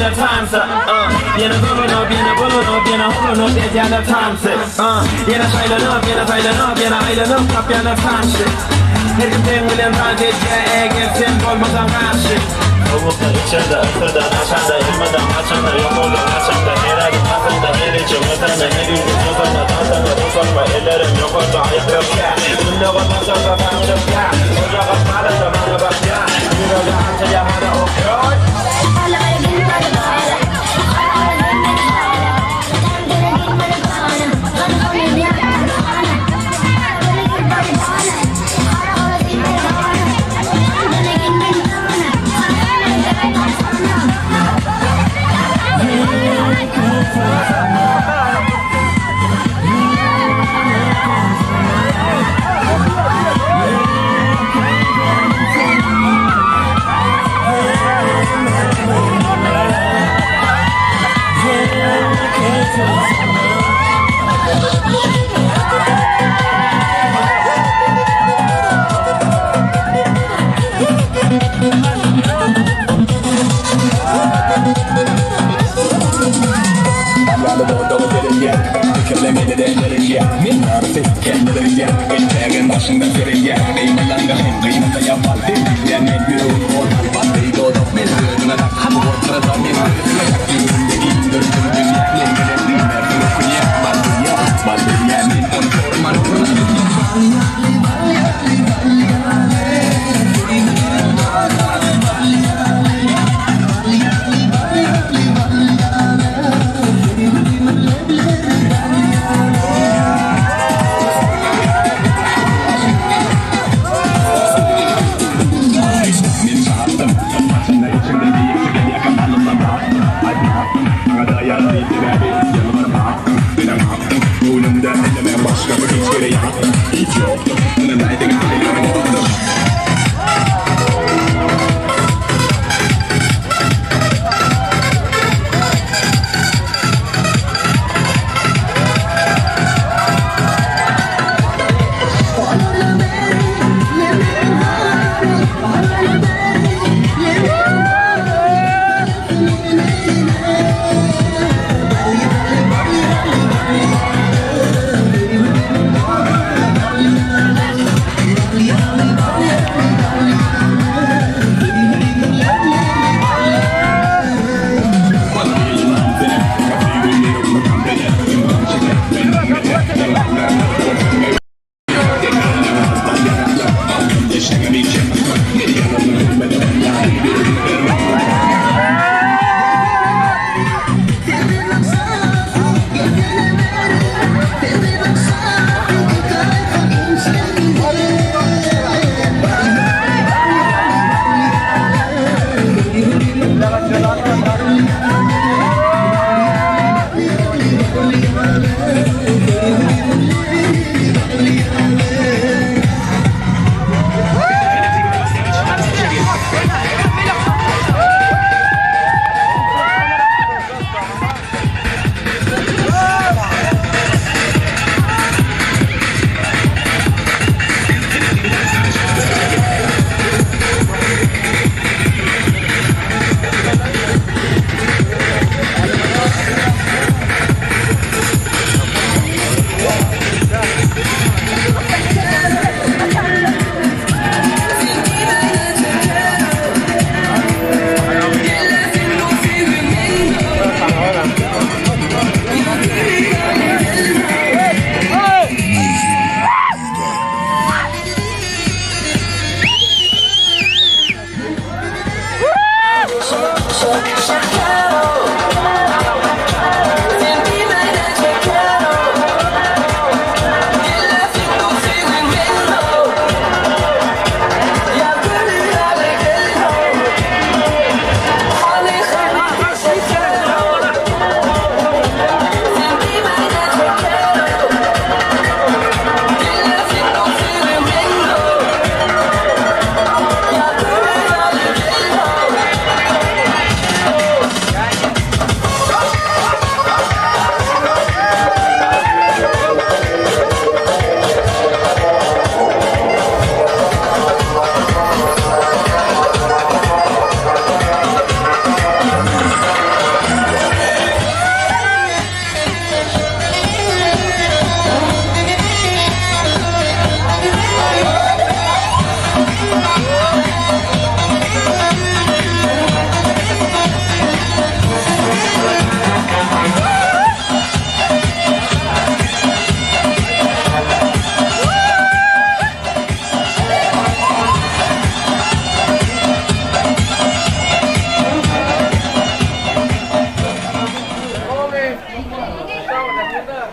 edýänler tansa uh, Ýene dolanyp, ýene bolanyp, ýene holanyp edýänler tansy uh, Ýene şaýlanyp, ýene saýlanyp, ýene aýlanyp tapýanlar tanşy Her kim seň bilen tans edýär eger sen bolmasaň garşy Sowukda, içerde, yssyda, daşarda, elmydam açanda, ýokarda, gaçanda, her ädim basanda, her içiň ysanda, her ýüzüň tozanda, dansanda, busanma, ellerim ýokarda, aýak öpýär Günde gollaşanda saňa çökýär, Ojaga salanda maňa bakýar, Ýüregi açylýar hana okýar.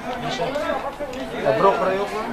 Bir okra ýokmy?